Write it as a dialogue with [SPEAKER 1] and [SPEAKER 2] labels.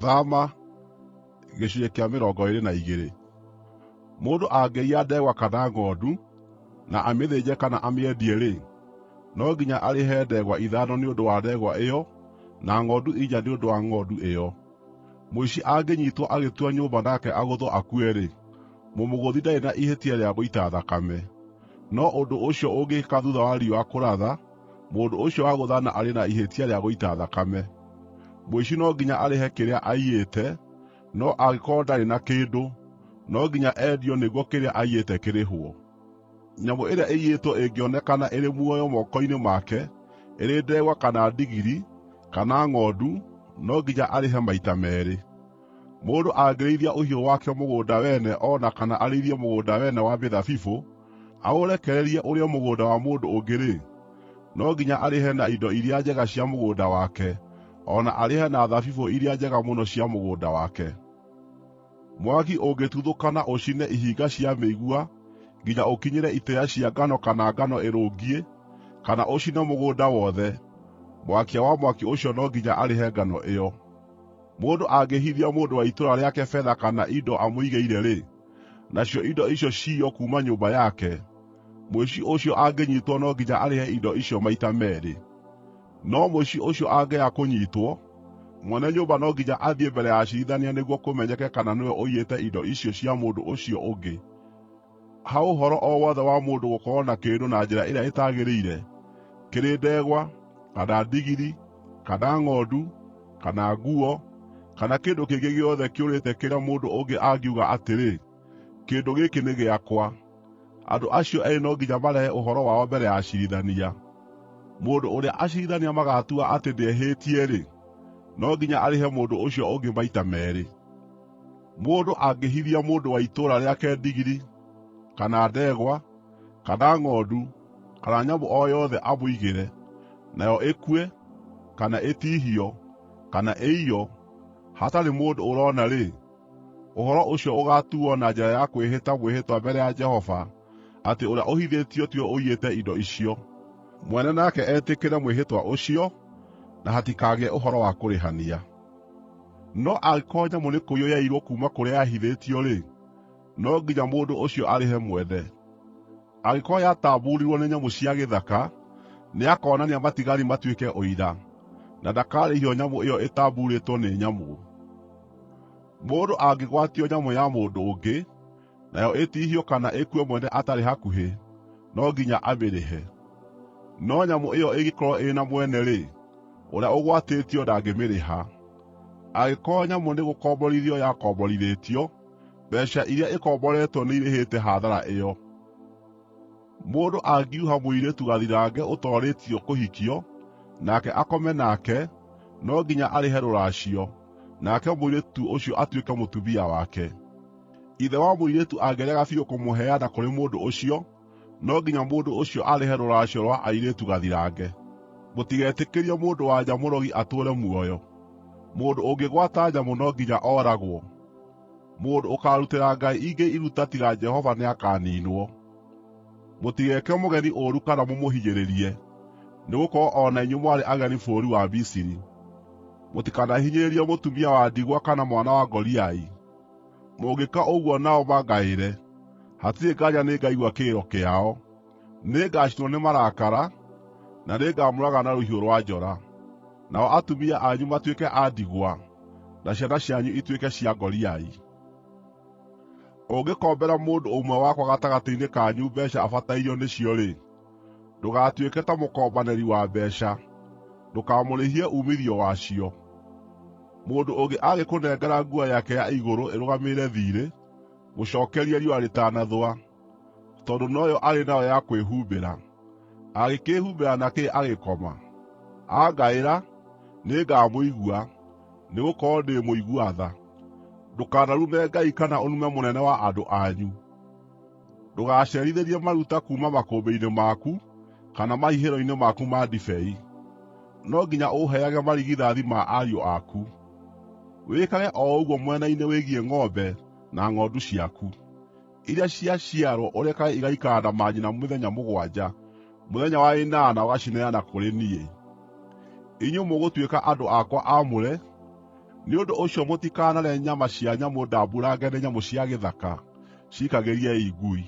[SPEAKER 1] Thama 22. Mũndũ angĩiya ndegwa kana ng'ondu, na amĩthĩnje kana amĩendie-rĩ, no nginya arĩhe ndegwa ithano nĩ ũndũ wa ndegwa ĩyo na ng'ondu inya nĩ ũndũ wa ng'ondu ĩyo. Mũici angĩnyiitwo agĩtua nyũmba nake agũthwo akue-rĩ, mũmũgũthi ndarĩ na ihĩtia rĩa gũita thakame. No ũndũ ũcio ũngĩkĩka thuutha wa riũa kũratha, mũndũ ũcio wagũthana arĩ na ihĩtia rĩa gũita thakame. Mũici no nginya arĩhe kĩrĩa aiyĩte, no angĩkorwo ndarĩ na kĩndũ, no nginya endio nĩguo kĩrĩa aiyĩte kĩrĩhwo. Nyamũ ĩrĩa ĩiyĩtwo ĩngĩonekana ĩrĩ muoyo moko-inĩ make, ĩrĩ ndegwa kana ndigiri, kana ng'ondu, no nginya arĩhe maita meerĩ. Mũndũ angĩrĩithia ũhiũ wake mũgũnda wene o na kana arĩithie mũgũnda wene wa mĩthabibũ, aũrekererie ũrĩe mũgũnda wa mũndũ ũngĩ-rĩ, no nginya arĩhe na indo iria njega cia mũgũnda wake, o na arĩhe na thabibũ iria njega mũno cia mũgũnda wake. Mwaki ũngĩtuthũka na ũcine ihinga cia mĩigua nginya ũkinyĩre itĩĩa cia ngano kana ngano ĩrũngiĩ, kana ũcine mũgũnda wothe, mwakia wa mwaki ũcio no nginya arĩhe ngano ĩyo. Mũndũ angĩhithia mũndũ wa itũũra rĩake betha kana indo amũigĩire-rĩ, nacio indo icio ciywo kuuma nyũmba yake, mũici ũcio angĩnyiitwo no nginya arĩhe indo icio maita meerĩ. No mũici ũcio angĩaga kũnyiitwo, mwene nyũmba no nginya athiĩ mbere ya aciirithania nĩguo kũmenyeke kana nĩwe ũiyĩte indo icio cia mũndũ ũcio ũngĩ. Ha ũhoro o wothe wa mũndũ gũkorwo na kĩndũ na njĩra ĩrĩa ĩtagĩrĩire, kĩrĩ ndegwa, kana ndigiri, kana ng'ondu, kana nguo, kana kĩndũ kĩngĩ gĩothe kĩũrĩte kĩrĩa mũndũ ũngĩ angiuga atĩrĩ, ‘Kĩndũ gĩkĩ nĩ gĩakwa,’ andũ acio eerĩ no nginya marehe ũhoro wao mbere ya aciirithania. Mũndũ ũrĩa aciirithania magaatua atĩ nĩehĩtie-rĩ, no nginya arĩhe mũndũ ũcio ũngĩ maita meerĩ. Mũndũ angĩhithia mũndũ wa itũũra rĩake ndigiri, kana ndegwa, kana ng'ondu, kana nyamũ o yothe amũigĩre, nayo ĩkue, kana ĩtihio, kana ĩiywo, hatarĩ mũndũ ũroona-rĩ, ũhoro ũcio ũgaatuuo na njĩra ya kwĩhĩta mwĩhĩtwa mbere ya Jehova atĩ ũrĩa ũhithĩtio tiwe ũiyĩte indo icio. Mwene nake etĩkĩre mwĩhĩtwa ũcio, na hatikagĩe ũhoro wa kũrĩhania. No angĩkorwo nyamũ nĩ kũiywo yaiyirwo kuuma kũrĩa yahithĩtio-rĩ, no nginya mũndũ ũcio arĩhe mwene. Angĩkorwo yatambuurirwo nĩ nyamũ cia gĩthaka, nĩakonania matigari matuĩke ũira, na ndakarĩhio nyamũ ĩyo ĩtambuurĩtwo nĩ nyamũ. Mũndũ angĩgwatio nyamũ ya mũndũ ũngĩ, nayo ĩtihio kana ĩkue mwene atarĩ hakuhĩ, no nginya amĩrĩhe. No nyamũ ĩyo ĩngĩkorwo ĩrĩ na mwene-rĩ, ũrĩa ũgwatĩtio ndangĩmĩrĩha. Angĩkorwo nyamũ nĩgũkomborithio yakomborithĩtio, mbeeca iria ĩkomboretwo nĩirĩhĩte hathara ĩyo. Mũndũ angiuha mũirĩtu gathirange ũtoorĩtio kũhikio, nake akome nake, no nginya arĩhe rũracio, nake mũirĩtu ũcio atuĩke mũtumia wake. Ithe wa mũirĩtu angĩrega biũ kũmũheana kũrĩ mũndũ ũcio, no nginya mũndũ ũcio arĩhe rũracio rwa airĩtu gathirange. Mũtigetĩkĩrie mũndũ-wa-nja mũrogi atũũre muoyo. Mũndũ ũngĩgwata nyamũ no nginya ooragwo. Mũndũ ũkaarutĩra ngai ingĩ iruta tiga Jehova nĩakaniinwo. Mũtigeke mũgeni ũũru kana mũmũhinyĩrĩrie, nĩgũkorwo o na inyuĩ mwarĩ ageni bũrũri wa Misiri. Mũtikanahinyĩrĩrie mũtumia wa ndigwa kana mwana wa ngoriai. Mũngĩka ũguo nao mangaĩre, hatirĩ nganja nĩngaigua kĩrĩro kĩao. Nĩngacinwo nĩ marakara, na nĩngamũũraga na rũhiũ rwa njora, nao atumia anyu matuĩke a ndigwa, na ciana cianyu ituĩke cia ngoriai. Ũngĩkombera mũndũ ũmwe wakwa gatagatĩ-inĩ kanyu mbeeca abatairio nĩcio-rĩ, ndũgatuĩke ta mũkombanĩri wa mbeeca; ndũkamũrĩhie uumithio wacio. Mũndũ ũngĩ angĩkũnengera nguo yake ya igũrũ ĩrũgamĩrĩre thiirĩ, mũcookerie riũa rĩtanathũa, tondũ noyo arĩ nayo ya kwĩhumbĩra. Angĩkĩĩhumbĩra na kĩ agĩkoma? Angaĩra, nĩngamũigua, nĩgũkorwo ndĩ mũigua tha. Ndũkanarume Ngai kana ũrume mũnene wa andũ anyu. Ndũgacerithĩrie maruta kuuma makũmbĩ-inĩ maku kana mahihĩro-inĩ maku ma ndibei. No nginya ũũheage marigithathi ma ariũ aku. Wĩkage o ũguo mwena-inĩ wĩgiĩ ng'ombe na ng'ondu ciaku. Iria ciaciarwo ũrekage igaikara na manyina mĩthenya mũgwanja, mũthenya wa ĩnana ũgacineana kũrĩ niĩ. Inyuĩ mũgũtuĩka andũ akwa aamũre. Nĩ ũndũ ũcio mũtikanarĩe nyama cia nyamũ ndamburange nĩ nyamũ cia gĩthaka; ciikagĩriei ngui.